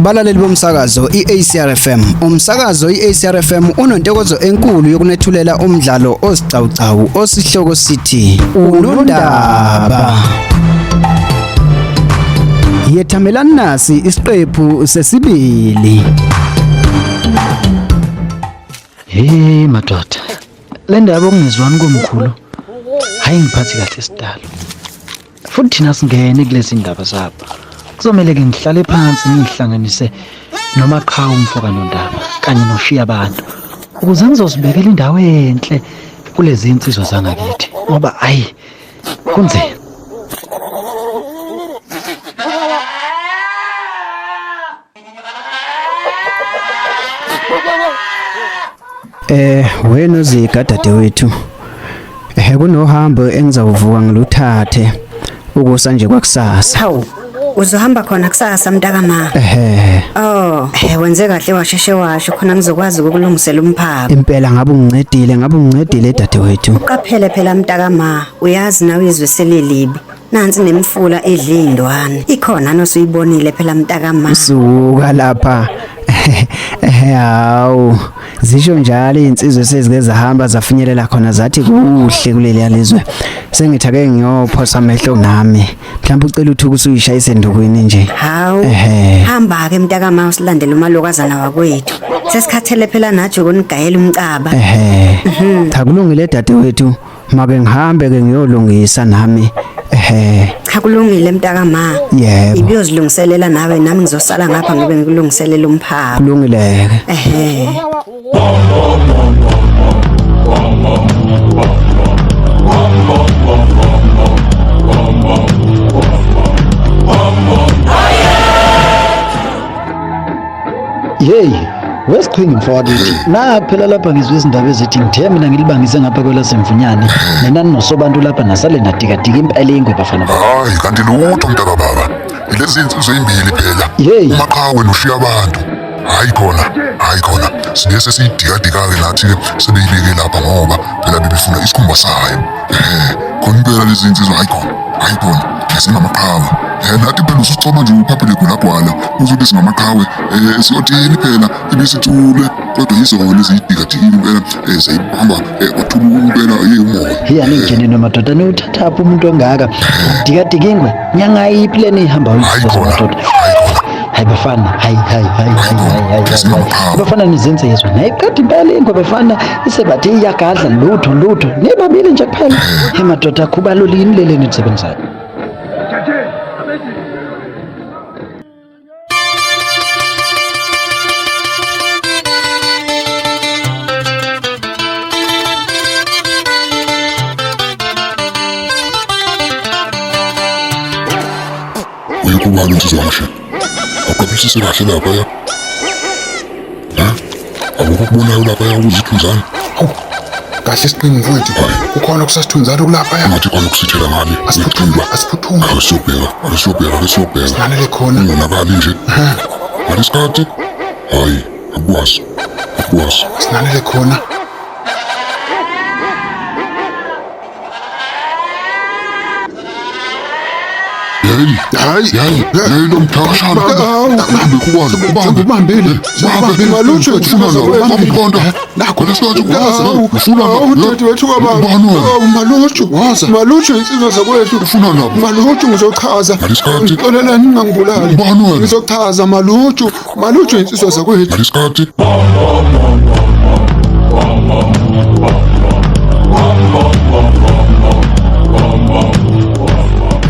Balaleli bomsakazo iACRFM, umsakazo iACRFM unontokozo enkulu yokunethulela umdlalo ozicawucawu osihloko sithi Unondaba. Yethamelani nasi isiqephu sesibili. Hey madoda, le ndaba okungezwani komkhulu hayi ngiphathi kahle sidalo. Futhi thina singene kulezi ndaba zabo. Kuzomele ke ngihlale phansi ngihlanganise noMaqhawe umfo kaNondaba kanye noshiya abantu ukuze ngizozibekela indawo enhle kulezi insizwa zangakithi ngoba ayi kunzima. Wena uZiga dadewethu. Kunohambo engizawuvuka ngiluthathe ukusa nje kwakusasa. Hawu, uzohamba khona kusasa mntakama. Ehhe. Oh, wenze kahle washeshe washo khona ngizokwazi ukulungisela umphako. Impela ngabe ungincedile, ngabe ungincedile dadewethu. Uqaphele phela mntakama, uyazi nawe izwe selilibi. Nansi nemifula edla indwane. Ikhona nosuyibonile phela mntakama. Suka lapha. Hawu, zisho njalo izinsizwa sezike zahamba zafinyelela khona zathi kuhle kuleli lizwe. Sengithi ake ngiyophosa amehlo nami. Mhlawumbe ucela uthuka usuyishayise endukwini nje. Hawu. Ehhe. Hamba ke mntakama usilandele umalokazana wakwethu. Sesikhathele phela nathi ukunigayela umcaba. Ehhe. Cha kulungile dadewethu. Make ngihambe ke ngiyolungisa nami. Ehhe. Cha kulungile mntakama. Yebo. Ibiyozilungiselela nawe nami ngizosala ngapha ngibe ngikulungiselela umphako. Kulungile ke. Ehhe. Hey, wesiqhingi mfowethu. Na phela lapha ngizwe izindaba ezithi ngithe mina ngilibangise ngapha kwelasemvunyane. Nina nosobantu lapha nasale nadikadika impela ingwe bafana ba. Hayi kanti lutho mntaka baba. Ilezi insizwa ezimbili phela. Hey. Umaqhawe noshiya abantu. Hayi khona, hayi khona. Sike sesiyidikadika-ke nathi-ke sebeyibeke lapha ngoba phela bebefuna isikhumba sayo. Khona impela lezi insizwa hayi khona, hayi khona. Singamaqhawe. Nathi phela usuchoma nje uphaphile gwalagwala uzothi singamaqhawe. Siyothini phela ibisithule kodwa yizona eziyidikadikile impela zayibamba kwathula impela umoya. Hey aningene madoda niwuthathaphi umuntu ongaka? Dikadika ingwe. Nyanga iphi lena ihamba Hayi uyisoza khona, madoda. hayi khona. Hayi bafana, hayi hayi hayi hayi hayi hayi. hayi. Bafana nizinsizwa. Nayiqeda impela ingwe bafana isebathi iyagadla lutho lutho. Nibabili nje kuphela. Hey madoda khubalulini leleni nisebenzayo. Uyakubala insizwa ngisho. Awuqaphelisise kahle lapha ya. Ha? Akukho okubonayo lapha ya ukuzithunzana. Hawu. Kahle siqingi mfowethu. Kukhona okusasithunzana kulapha ya. Ngathi khona ukusithela ngale. Asiphuthume, Uyaciba. asiphuthume. Ake siyobheka, ake siyobheka, ake siyobheka. Sinanele khona. Ungonakali nje. Ngalesikhathi hayi, akwazi. Akwazi. Sinanele khona. Hey, Hayi. hey, hey lo mthakashana. Ubambe kubani? Ubambe. Ubambile. Ubambe. Malutsho, Ufuna la, ubambe Nakho. Ngalesikhathi Hawu, ufuna la. hawu, dadewethu kababa. Ubani wena? Hawu, Malutsho. Waza. Malutsho insizwa zakwethu. Ufuna lapho. Malutsho ngizochaza. Ngalesikhathi. Ngixolelani ningangibulali. Ubani wena? Ngizochaza Malutsho. Malutsho insizwa zakwethu. Ngalesikhathi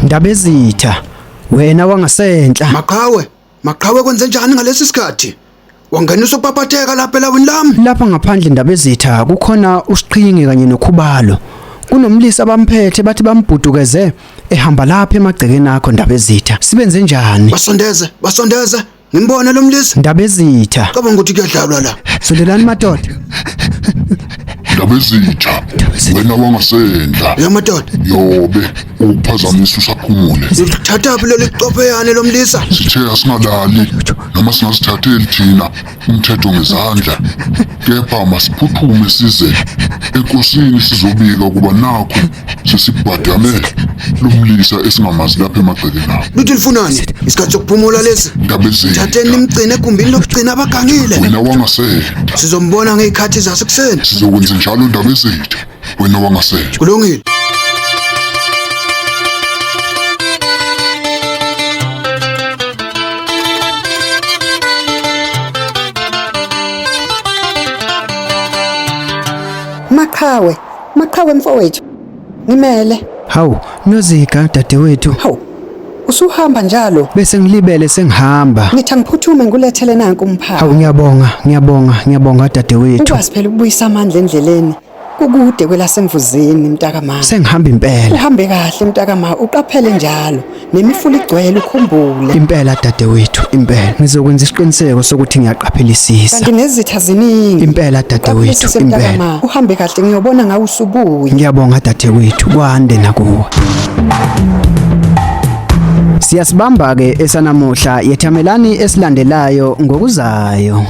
Ndabezitha wena wangasenhla. Maqhawe, maqhawe kwenze njani ngalesi sikhathi? Wangenisa upaphatheka lapha elawini lami. Lapha ngaphandle Ndabezitha kukhona uSiqhingi kanye noKhubalo. Kunomlisa abamphethe bathi bambhudukeze ehamba lapha emagcekeni akho Ndabezitha. Sibenze njani? Basondeze, basondeze. Ngimbone lo mlisa. Ndabezitha. Cabanga ukuthi kuyadlalwa la. Sondelani madoda. Ndabezitha, wena wangasendla. Ya madoda, Yobe ukuphazamisa usaphumule. Thathaphi leli qopheyane lomlisa? Sithe asingalali noma singazithatheli thina umthetho ngezandla. Kepha masiphuthume size enkosini sizobika ukuba nakhu sesibhadame lomlisa esingamazi lapha emagcekeni abo. Luthi lifunani? Isikhathi sokuphumula lesi. Ndabezitha, Thatheni nimgcine egumbini lokugcina abagangile. wena wangasendla. Sizombona ngezikhathi zasekuseni. Sizokwenza njalo Ndabezitha, wena wangasendla. Kulungile. Maqhawe, maqhawe mfowethu. Ngimele. Hawu, Nozika dadewethu. Hawu. Usuhamba njalo. Bese ngilibele sengihamba. Ngithi angiphuthume ngilethele nanku umphako. Hawu ngiyabonga, ngiyabonga, ngiyabonga dadewethu. Ukwazi phela ukubuyisa amandla endleleni. Kukude kwelasemvuzini mntakama. Sengihamba impela. Uhambe kahle mntakama, uqaphele njalo. Nemifula igcwele ukhumbule. Impela dadewethu, impela. Ngizokwenza isiqiniseko sokuthi ngiyaqaphelisisa. Kanti nezitha ziningi. Impela dadewethu, Uqaphelisise impela. mntakama. Uhambe kahle ngiyobona ngawe usubuya. Ngiyabonga dadewethu, kwande nakuwe. Siyasibamba ke esanamuhla yethamelani esilandelayo ngokuzayo.